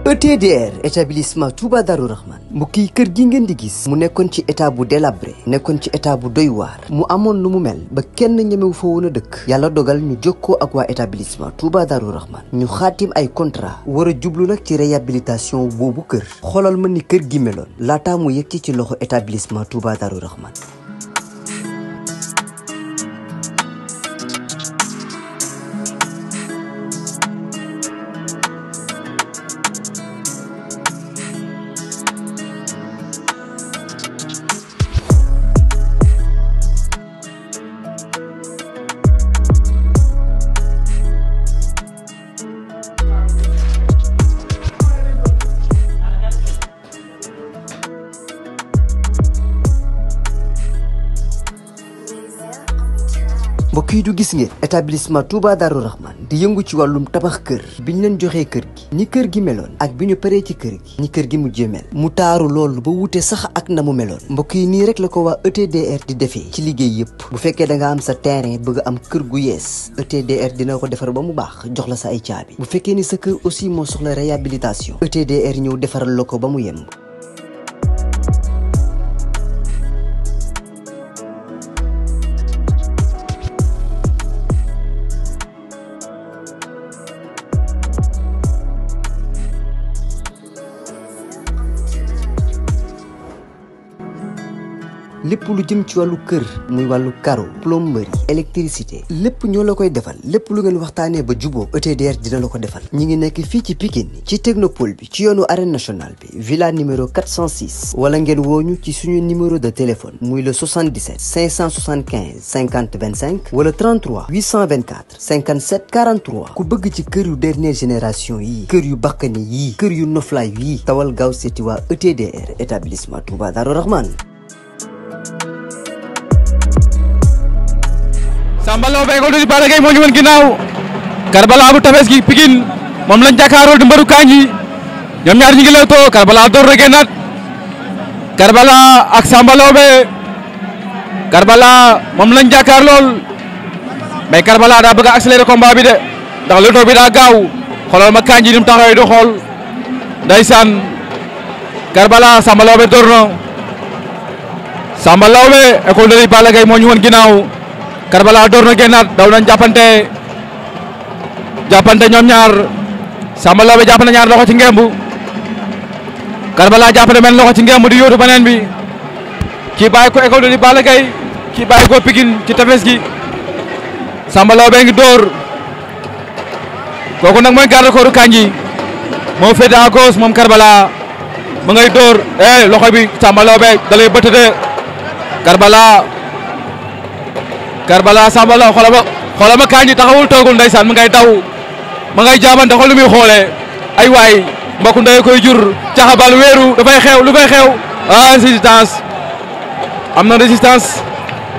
ETDR établissement Touba Darou Rahman mbokk yi kër gi ngeen di gis mu nekkoon ci état bu délabré nekkoon ci état bu doy waar mu amoon lu mu mel ba kenn ñemewu fa woon a dëkk yàlla dogal ñu jokkoo ak waa établissement Touba Darou Rahman ñu xaatim ay contrat war a jublu nag ci réhabilitation boobu kër xoolal ma ni kër gi meloon laataa mu yegg ci loxo établissement Touba Darou Rahman. mbokk yi du gis ngeen établissement Touba Darou Rahman di yëngu ci wàllum tabax kër bi ñu leen joxee kër gi ni kër gi meloon ak bi ñu paree ci kër gi ni kër gi mujjee mel mu taaru loolu ba wute sax ak na mu meloon mbokk yi nii rek la ko waa ETDR di defee ci liggéey yëpp bu fekkee da nga am sa terrain bëgg am kër gu yees ETDR dina ko defar ba mu baax jox la sa ay caabi bu fekkee ni sa kër aussi moo soxla réhabilitation ETDR ñëw defaral la ko ba mu yemb. lépp lu jëm ci wàllu kër muy wàllu carreau plomberie électricité lépp ñoo la koy defal lépp lu ngeen waxtaanee ba juboo ETDR dina la ko defal ñi ngi nekk fii ci Pikine ci technopole bi ci yoonu arène nationale bi villa numéro 406 wala ngeen wooñu ci suñu numéro de téléphone muy le 77 575 50 25 wala 33 824 57 43 ku bëgg ci kër yu dernière génération yi kër yu bakkani yi kër yu noflaay yi tawal gaaw seeti waa ETDR établissement Touba Darou Rahman. Samba Laobé école de Balla Gaye moo ñu woon ginnaaw Karbala bu tefes gi Pikine moom lañ jàkkaarool di mbaru Kandji ñoom ñaar ñi ngi lewtoo Karbala door na génnaat Karbala ak Samba Laobé Karbala moom lañ jàkkaar lool mais Karbala daa bëgg a accélérer combat bi de ndax lewtoo bi daa gaaw xoolal ma Kandji ni mu taxawee di xool ndeysaan Karbala Samba Laobé door na Samba Laobé école de Balla Gaye moo ñu woon ginnaaw Karbala door na génnaat daw nañ jàppante ñoom ñaar Samba Laobé jàpp na ñaar loxo ci ngemb Karbala jàpp na benn loxo ci ngemb di yóotu beneen bi kii bàyyi ko école de Balla Gaye kii bàyyi ko Pikine ci tefes gi Samba Laobé ngi door kooku nag mooy garde corps Kandji moo féete à gauche moom Karbala ma ngay door loxo bi Samba Laobé da lay bëtt de Karbala Samba Laobé xoolal ma Kandji taxawul toogul ndeysaan ma ngay daw ma ngay jaabante xool lu muy xoolee ay waay mbokku ndey koy jur caxabal weeru dafay xew lu fay xew résistance am na résistance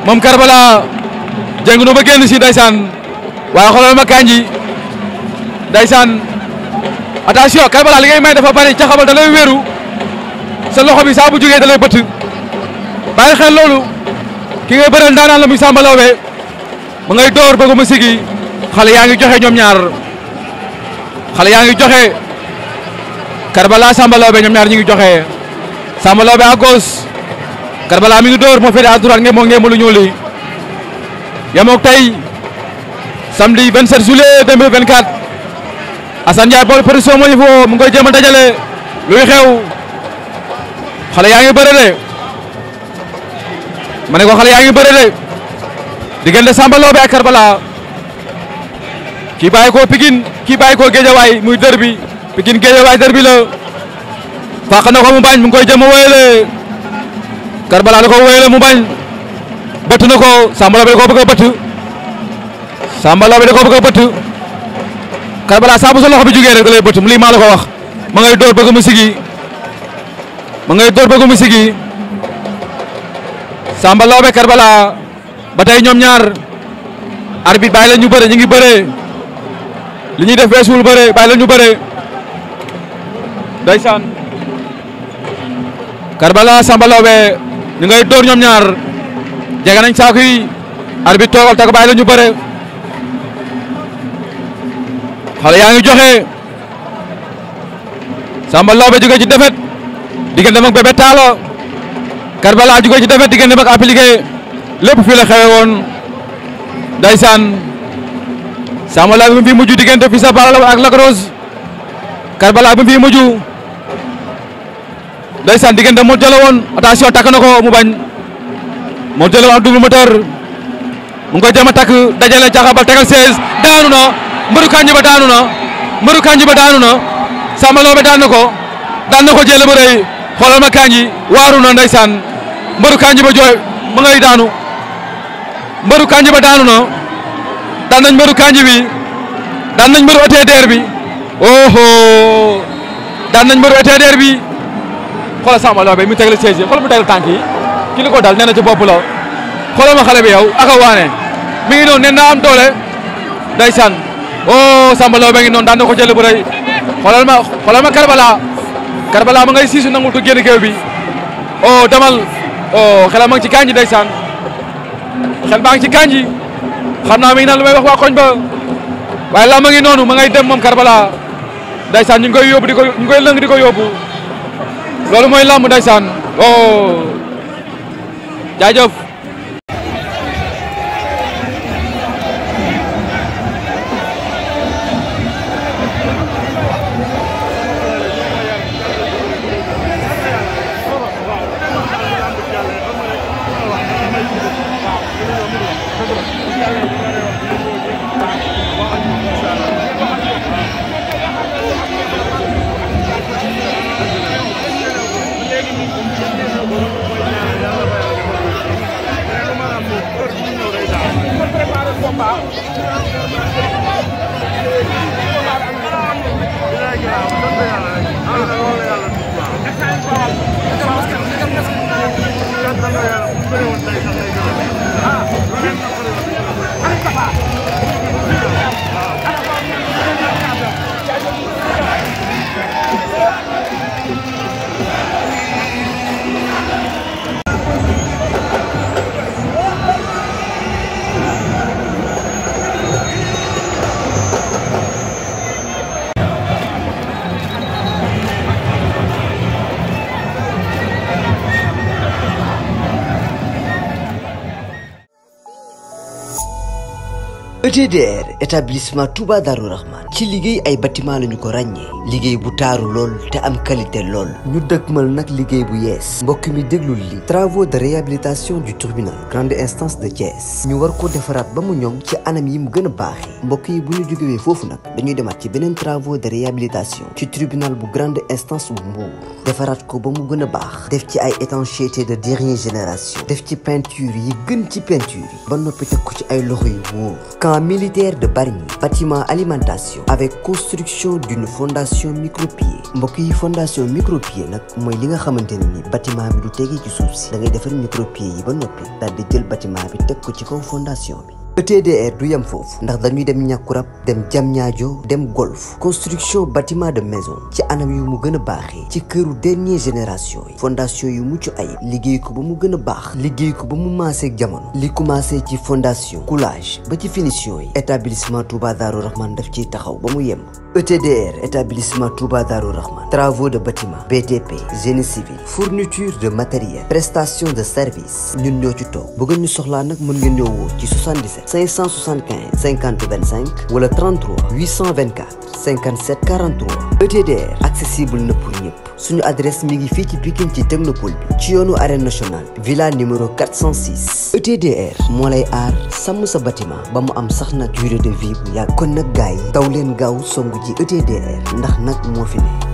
moom Karbala jéngu na ba génn si ndeysaan waaye xoolal ma Kandji ndeysaan attention Karbala li ngay may dafa bari caxabal da lay weeru sa loxo bi saa bu jógee da lay bëtt bàyyi xel loolu ki ngay bëreel ndaanaan la muy Samba Laobé ma ngay door bëgg ma sigi xale yaa ngi joxe ñoom ñaar xale yaa ngi joxe Karbala Samba Laobé ñoom ñaar ñi ngi joxe Samba Laobé à gauche Karbala mi ngi door moo féete à droite ngeen moo ngeen lu ñuul li yemook tey samedi 27 juillet 2024 Assane Ndiaye Baol Production moo ñu foo mu ngi koy jéem a dajale luy xew xale yaa ngi bëre de ma ne ko xale yaa ngi bëre de diggante Samba Laobé ak Karbala kii bàyyi ko Pikine kii bàyyi ko Guédiawaye muy derby Pikine Guédiawaye derby la fàq na ko mu bañ mu ngi koy jëm a wéyale Karbala da ko wéyale mu bañ bëtt na ko Samba Laobé da ko bëgg a bëtt Samba Laobé da ko bëgg a bëtt Karbala saa bu sa loxo bi jugee rek da lay bëtt lii maa la ko wax ma ngay door bëgg mu sigi ma ngay door bëgg mu sigi Samba Laobé Karbala ba tey ñoom ñaar arbitre bàyyi la ñu bëre ñu ngi bëre li ñuy def weesuwul bëre bàyyi la ñu bëre ndeysaan Karbala Samba Laobé ñu ngay door ñoom ñaar jege nañ saako yi arbitre toogal te ko bàyyi la ñu bëre xale yaa ngi joxe Samba Laobé jóge ci defet diggante ak Bébé Talla Karbala jóge ci defet diggante ak appliqué lépp fii la xewe woon ndeysaan Samba Laobé bi mu fi mujj diggante Fils de Balla ak Lac Rose Karbala bi mu fi mujj ndeysaan diggante Modou Diallo woon attention takk na ko mu bañ Modou Diallo ak Double Moteur mu ngi koy jéem a takk dajale caxabal tegal 16 daanu na mbëru kanji ba daanu na mbëru kanji ba daanu na Samba Laobé daan na ko jël bu rëy xoolal ma kanji waaru na ndeysaan mbëru kanji ba jooy ma ngay daanu mbëru kanji ba daanu na daan nañ mbëru kanji bi daan nañ mbëru ETDR bi oho daan nañ mbëru ETDR bi xoolal Samba Laobé mu tegal 16 xoolal mu tegal tànk yi ki li ko dal nee na ci bopp la xoolal ma xale bi yow aka waane mi ngi noonu nee na am doole ndeysaan oh Samba Laobé ngi noonu daan na ko jël bu rëy xoolal ma Karbala ma ngay siisu nangul ko génn géew bi oh demal oh xelam ma ngi ci kanji ndeysaan xel baa ngi ci kanji xam naa mi ngi naan lu may wax waa koñ ba waaye la ma ngi noonu ma ngay dem moom Karbala ndeysaan ñu ngi koy yóbbu ñu ngi koy lëng di ko yóbbu loolu mooy lamb ndeysaan oh jaajëf ETDR établissement Touba Darou Rahman ci liggéey ay bâtiment lañu ko ràññee liggéey bu taaru lool te am qualité lool ñu dëkkmal nag liggéey bu yees mbokk mi déglul li travaux de réhabilitation du tribunal grande instance de Thiès ñu war ko defaraat ba mu ñoŋ ci anam yi mu gën a baaxee mbokk yi bu ñu jógewee foofu nag dañuy demaat ci beneen travaux de réhabilitation ci tribunal bu grande instance bu Mbour defaraat ko ba mu gën a baax def ci ay étanchéité de dernière génération def ci peinture yi gën ci peinture yi ba noppi teg ko ci ay loxo yu wóor camp militaire de Bargny bâtiment alimentation avec construction d'une fondation micropieux mbokk yi fondation micropieux nag mooy li nga xamante ne ni bâtiment bi du tegee ci suuf si da ngay defar micropieux yi ba noppi daal di jël bâtiment bi teg ko ci kaw fondation bi. ETDR du yem foofu ndax dañuy dem Ñàkkurab dem Diamniadio dem Golf construction bâtiment de maison ci anam yu mu gën a baaxee ci këru dernière génération yi fondation yu mucc ayib liggéey ko ba mu gën a baax liggéey ko ba mu maaseeg jamono li commencé ci fondation coulage ba ci finition yi établissement Touba Darou Rahman daf ciy taxaw ba mu yemb. ETDR établissement Touba Darou Rahman travaux de bâtiment BTP génie civil fourniture de matériel prestation de service ñun ñoo ci toog bu ngeen ñu soxlaa nag mën ngeen ñoo woo ci 77 575 50 25 wala 33 824 57 43 ETDR accessible na pour ñëpp suñu adresse mi ngi fii ci Pikine ci Technopole bi ci yoonu arène nationale bi villa numéro 406 ETDR moo lay aar sàmm sa bâtiment ba mu am sax nag durée de vie bu yàgg kon nag gars yi daw leen gaaw songu ji ETDR ndax nag moo fi ne